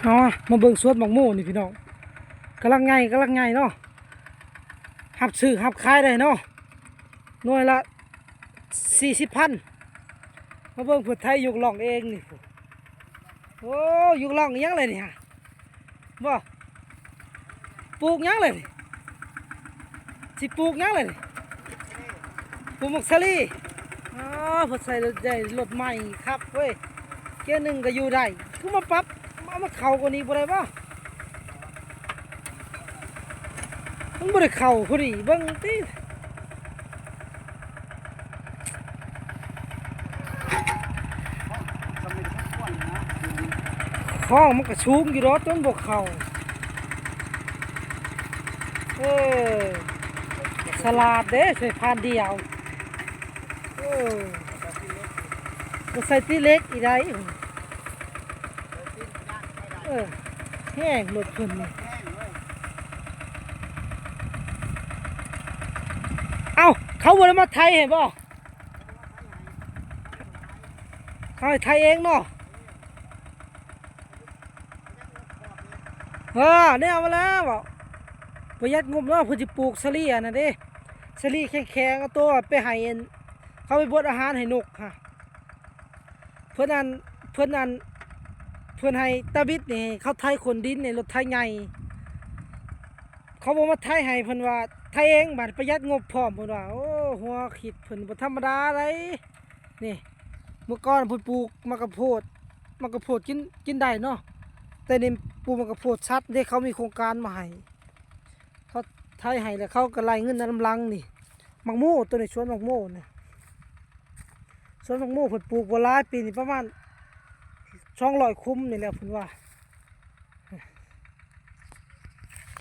ເອົາ ມາເບິ່ງສວນໝາກໂມນີ້ພີ່ນ້ອງ ກຳລັງໃຫຍ່ ກຳລັງໃຫຍ່ເນາະ ຮັບຊື້ຮັບຂາຍໄດ້ເນາະ ໜ່ວຍລະສີ່ສິບພັນ ມາເບິ່ງເພິ່ນໄຖຍົກລ່ອງເອງນີ້ ໂອ້ ຍົກລ່ອງອີ່ຫຍັງເລີຍນີ້ ບໍ່ ປູກຫຍັງເລີຍນີ້ ຊິປູກຫຍັງເລີຍນີ້ ປູກໝາກສາລີ ອໍ ເພິ່ນໃສ່ລົດໃຫຍ່ ລົດໃໝ່ຄັກເວີຍ ເກຍໜຶ່ງກໍຢູ່ໄດ້ ຄືມາປັບ ເອົາມາເຂົ້າກວ່ານີ້ບໍ່ໄດ້ບໍ່ ມັນບໍ່ໄດ້ເຂົ້າພໍດີ ເບິ່ງຕິ ຄອງມັນກໍສູງຢູ່ດອກ ຈົນບໍ່ເຂົ້າ ເອີ ສະຫຼາດເດ້ ໃສ່ພານດຽວ ເອີ ບໍ່ໃສ່ຕີເຫຼັກອີກໃດ ເອີ ແຮງລົດເພິ່ນນີ້ ເອົ້າ ເຂົາບໍ່ໄດ້ມາໄຖໃຫ້ບໍ່? ເຂົາໃຫ້ໄຖເອງເນາະ ເອີ ແນວມາແລ້ວ ປະຢັດງົບເນາະ ເພິ່ນຊິປູກສາລີອັນນັ້ນເດ້ ສາລີແຂງໆ ເອົາໂຕໄປໃຫ້ອັນ ເຂົາໄປບົດອາຫານໃຫ້ນົກຫັ້ນ ເພິ່ນອັນ ເພິ່ນອັນ ເພິ່ນໃຫ້ຕາບິດນີ້ ເຂົາໄຖຂົນດິນໃນລົດໄຖໃຫຍ່ ເຂົາບໍ່ມາໄຖໃຫ້ ເພິ່ນວ່າໄຖເອງ ບາດປະຢັດງົບພ້ອມ ເພິ່ນວ່າ ໂອ້ ຫົວຄິດເພິ່ນບໍ່ທຳມະດາໃດນີ້ ເມື່ອກ່ອນເພິ່ນປູກໝາກກະໂພດ ໝາກກະໂພດກິນ ກິນໄດ້ເນາະ ແຕ່ນີ້ປູກໝາກກະໂພດສັດເດ້ ເຂົາມີໂຄງການມາໃຫ້ ເຂົາໄຖໃຫ້ ແລ້ວເຂົາກໍໄລ່ເງິນນຳຫຼັງນີ້ ໝາກໂມ ໂຕນີ້ສວນໝາກໂມນີ້ ສວນໝາກໂມເພິ່ນປູກບໍ່ຫຼາຍ ປີນີ້ປະມານສອງຮ້ອຍຄຸມນີ້ແຫຼະ ເພິ່ນວ່າ